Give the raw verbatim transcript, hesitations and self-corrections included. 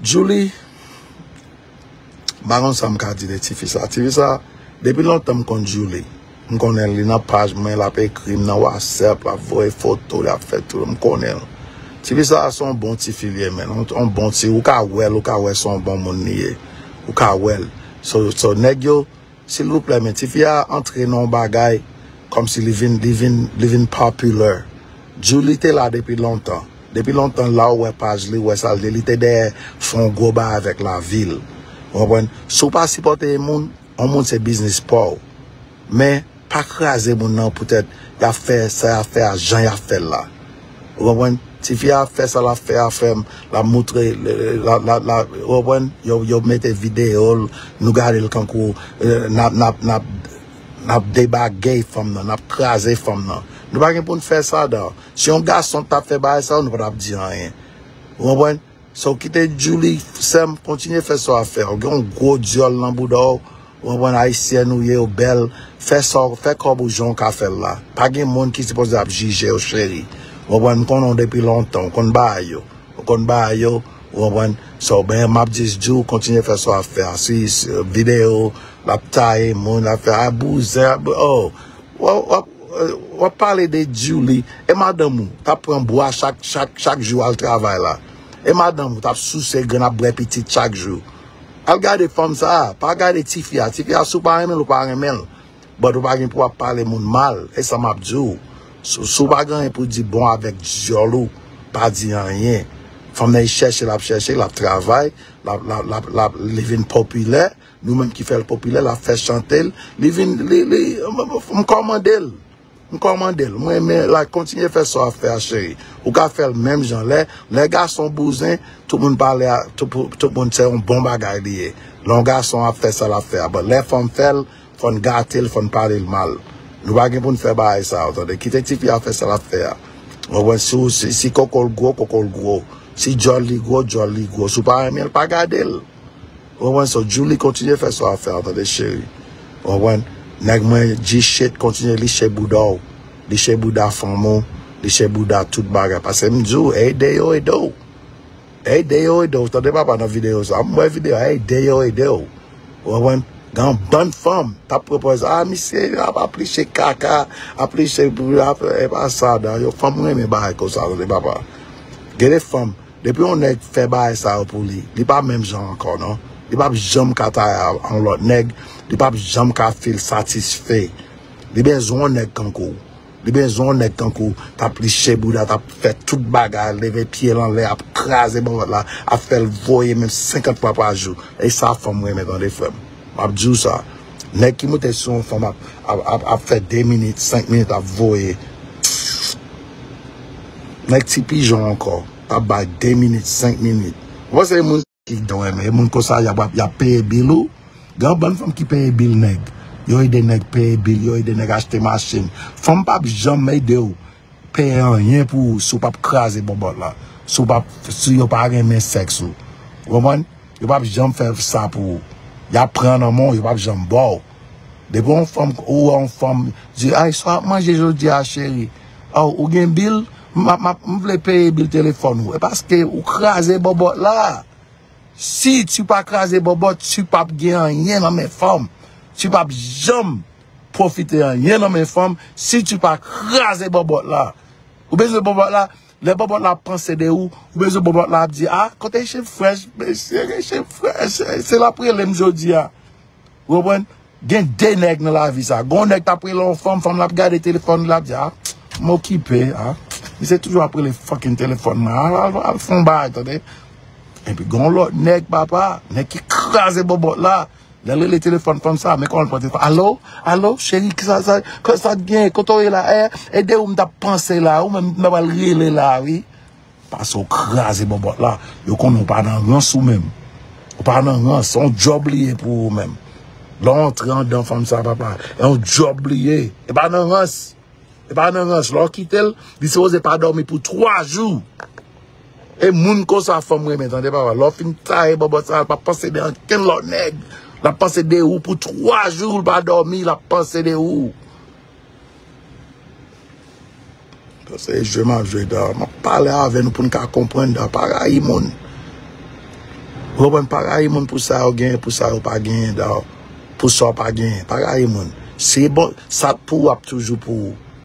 Djouly, m pa konn sa m ka di de tifi sa. Tifi sa, depi lontan m konn Djouly. M konnen li nan paj mwen, l ap ekri m nan WhatsApp, l ap voye foto, l ap fè tout, m konnen l. Tifi sa, se yon bon tifi li ye, men. Yon, yon bon ti, ou ka wè l, ou ka wè se yon bon moun li ye. Ou ka wè l. So, so, nèg yo, silvouplè, men tifi a antre nan yon bagay kòmsi li vin, li vin, li vin popular. Djouly te la depi lontan. Depi lontan, la ou wè paj li, ou wè sa l ye, li te dèyè fè yon gwo bagay avèk lavil. Ou konprann? Si w pa sipòte yon moun, yon moun se biznis pa w. Men, pa kraze moun nan poutèt y ap fè sa y ap fè a, jan y ap fè l la. Ou konprann? Tifi a ap fè sa l ap fè a, frè m, l ap moutre, l ap, l ap, l ap, ou konprann? Yo, yo mete videyo l, nou gade l kankou, eh, n ap, n ap, n ap, n ap debagay fanm nan, n ap kraze fanm nan. Nou pa gen pou n fè sa, dan. Si yon gason t ap fè bagay sa yo, nou pa t ap di anyen. Ou konprann? So, kite Djouly, sè m, kontinye fè sa w ap fè. Ou gen yon gwo dyòl nan bouda w. Ou konprann, ayisyèn ou ye, ou bèl. Fè sa, fè kòb ou jan w ka fè l la. Pa gen moun ki sipoze ap jije w, cheri. Ou konprann, m konnen w depi lontan. Ou konn bagay yo. Ou konn bagay yo. Ou konprann? So, ben, m ap jis di w, kontinye fè sa w ap fè a. Si, si videyo, l ap taye moun, l ap fè, a, bouzen, a, oh. W ap, w ap, w ap pale de Djouly. E madanm ou t ap pran bwa chak, chak, chak jou al travay la. E madanm ou t ap souse grenn, ap bwè pitit chak jou. Al gade fanm sa a. Pa gade tifi a. Tifi a, si w pa renmen l, ou pa renmen l. But ou pa gen pou w ap pale moun mal. E sa m ap di w. Si, si w pa gen anyen pou di bon avèk dyòl ou, pa di anyen. Fanm nan, li chèche, l ap chèche, l ap travay, l ap, l ap, l ap, l ap, li vin popilè. Nou menm ki fè l popilè, l ap fè chante l. Li vin, li, li, m, m, m kòmande l. M kòmande l. Mwen, men, la, kontinye fè sa w ap fè a, cheri. Ou ka fè l menm jan. Lè, lè gason bouzen, tout moun pale a, tout, pou, tout moun se yon bon bagay li ye. Lè yon gason ap fè sa l ap fè a. But lè fanm fè l, fò n gate l, fò n pale l mal. Nou pa gen pou n fè bagay sa yo, tande. Kite tifi a fè sa l ap fè a. Ou konprann? Si, si, si koko l gwo, koko l gwo. Si dyòl li gwo, dyòl li gwo. Si w pa renmen l, pa gade l. Ou konprann? So, Djouly, kontinye fè sa w ap fè a, tande, cheri. Ou konprann? Nèg mwen, G-Shit, kontinye liche bouda w. Liche bouda fanm ou, liche bouda tout bagay. Paske m di w, ede yo, ede w. Ede yo, ede w. Tande papa nan videyo sa. M wè videyo a, ede yo, ede w. Ou konprann? Gen yon bann fanm t ap pwopoze, a, misye ap, ap liche kaka, ap liche, ap, e pa sa, dan. Yo, fanm renmen bagay konsa, tande papa. Gen de fanm, depi yon nèg fè bagay sa yo pou li, li pa menm jan ankò, non. Li p ap janm ka taye a yon lòt nèg, li p ap janm ka feel satisfè. Li bezwen yon nèg kankou w. Li bezwen yon nèg kankou w, t ap liche bouda, t ap fè tout bagay, leve pye l anlè, ap kraze bòbòt la, ap fè l voye menm senkant fwa pa jou. E sa fanm renmen, tande, frè m. M ap di w sa. Nèg ki moute sou yon fanm ap, ap, ap, ap fè de minit, senk minit, ap voye. Nèg ti pijon ankò, t ap bay de minit, senk minit. Ou panse moun ki don renmen, e moun konsa y ap, y ap peye bil ou? Gen yon bann fanm ki peye bil nèg. Yo ede nèg peye bil, yo ede nèg achte machin. Fanm p ap janm ede w peye anyen pou ou si w p ap kraze bòbòt la. Si w p ap, si yo pa renmen sèks ou. Ou konprann? Yo p ap janm fè sa pou ou. Y ap pran nan men w, yo p ap janm ba w. Depi yon fanm, ou wè yon fanm, di, ay, sa w ap manje jodi a, cheri? Aw, ou gen bil? M ap, m ap, m vle peye bil telefòn ou. E paske ou kraze bòbòt la. Si tu pa kraze bòbòt, tu p ap gen anyen nan men fanm. Tu p ap janm pwofite anyen nan men fanm si tu pa kraze bòbòt la. Ou bezwen bòbòt la, lè bòbòt la ap panse de ou, ou bezwen bòbòt la ap di, a, kote Shade Fresh, mesye, Shade Fresh, se l ap rele m jodi a. Ou konprann? Gen de nèg nan lavi sa. Gon nèg t ap rele yon fanm, fanm nan ap gade telefòn li, l ap di, a, m okipe, a. Misye toujou ap rele fucking telefòn nan. Al, al, al fè yon bagay, tande. Epi gon lòt nèg, papa, nèg ki kraze bòbòt la. Lè l rele telefòn fanm sa, men kòman l pran telefòn. Alo? Alo, cheri, kisa sa, kisa k gen? Kote w ye la? E, ede w, m t ap panse la, ou menm, m t ap al rele la, wi. Paske w kraze bòbòt la. Yo konnen w pa nan rans ou menm. Ou pa nan rans. Se yon djòb li ye pou ou menm. Lè w antre anndan fanm sa, papa, e yon djòb li ye. E pa nan rans. E pa nan rans. Lè w kite l, li sipoze pa dòmi pou twa jou. E moun konsa fanm renmen, tande papa. Lè w fin taye bòbòt sa, l pa panse de ankenn lòt nèg. L ap panse de ou pou twa jou, l pa dòmi, l ap panse de ou. Sa se jwe m ap jwe, dan. M ap pale avè nou pou n ka konprann, dan. Pa rayi moun. Ou konprann? Pa rayi moun pou sa yo genyen, pou sa yo pa genyen, dawò. Pou sa w pa genyen. Pa rayi moun. Se bon, sa k pou w ap toujou pou ou.